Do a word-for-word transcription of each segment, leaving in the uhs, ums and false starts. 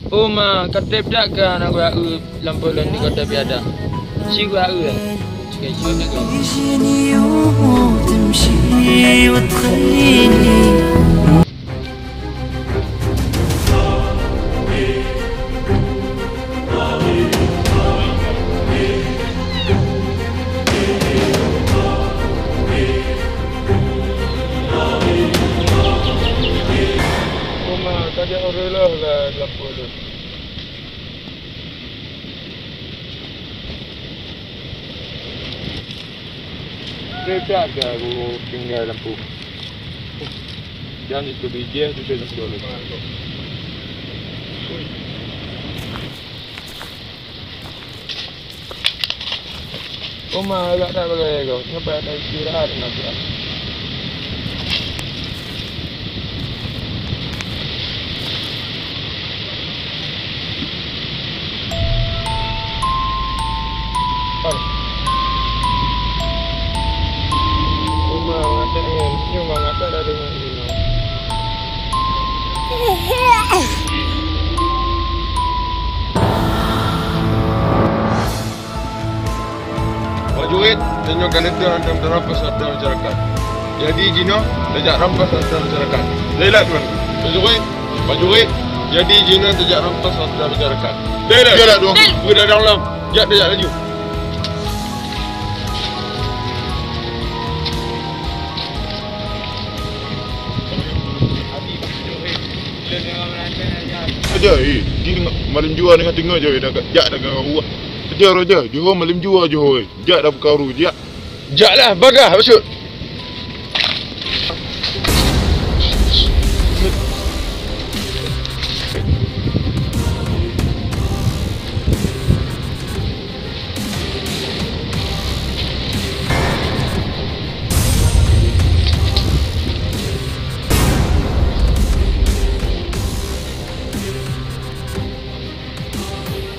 Uma, ka trép that keu aneuk geuh lam peue lôn di kota Piada? Ci geuh, eh. Cukée cut jagoe. Uma, ka jak uroe lôn lam peue lôn. Trép that keu aneuk geuh tinggai lam peue. Jangan itu bijéh tu sudah sudah. Uma, agak that bagai kau. Nyoe payah that istirahat nak. Uma, ngatek ngon nyoe, ngatek dah deungoe. Prajurit, tanyoe ka neuteuh hantom tarampas hareuta masyarakat. Jadi jinoe tajak rampas hareuta masyarakat. Lé lah, Tuan. Prajurit, prajurit, jadi jinoe tajak rampas hareuta masyarakat. Lé lah. Iyalah, Tuan. Beugadang lom. Jak, tajak laju. Raja, eh, di malem jua ni hati ngeu je, dah jak dah ganggu. Raja, raja, Johor malem jua Johor, eh. Jak dah buka ru, jak. Jaklah, bagah, maksud.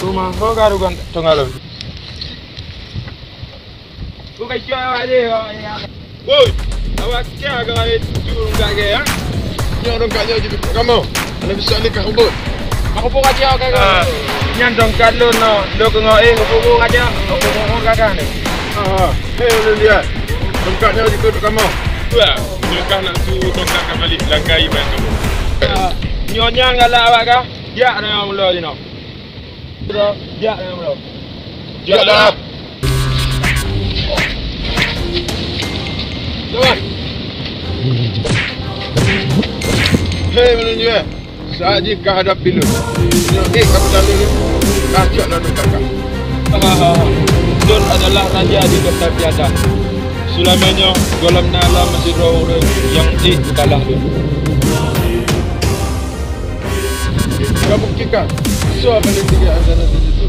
Teuma ho ka rugon teungoh lôn. Bukai cok awak deh, awak ni. Woi, awak kia ka lari turun kat ke, ha? Nyoe dong kat nyoe jipeubuet kamoe. Aneuk bisan ni ka hubung. Aku pun kacau kat kau. Ah, nyan dong kat lôn no. Lôn keungoh eh, aku pun kacau. Aku pun kacau ni. Ah, hei, ulun lihat. Dong kat nyoe jipeubuet kamoe. Wah, nyoe kah nak su tongkat ka balik langkai iban kamoe. Ah, nyoe nyan galak awak kah? Jak na ulo jinoe. Jak, jak, jak. Jak dah. Lawan. Hei, meunyoe, eh. Saat jih ka hadap pilu. Meunyoe, eh, ka peudalé lé. Ka cok lalu kakak. Lôn adalah raja di kota Piada. Seulama nyoe, gohlom na lam masih droe ureueng nyang ék geukalah lôn. Ka buktikan, soe paléng tinggi antara sisi tu.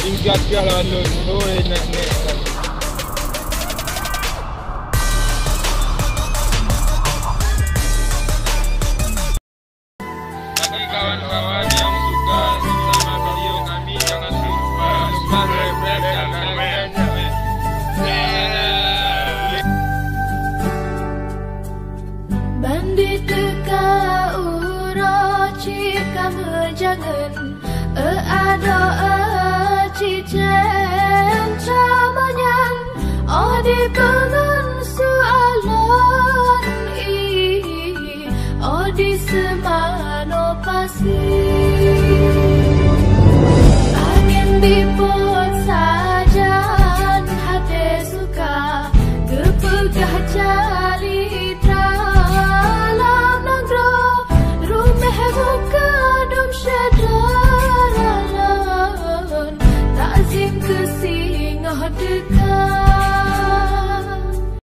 Ingat kah lawan lôn, hoi nenek. Bagi kawan-kawan yang suka sama video kami, jangan lupa subscribe dan like. Ban di teuka uroe cit ka meujangeun, eu adoe cicém sama nyan, oh dipeungon su alon i. Oh, di seumanoe pasi, angén dipot sajan, até suka geupeugah calitra lam nanggroe, ruméh muka dum syedara.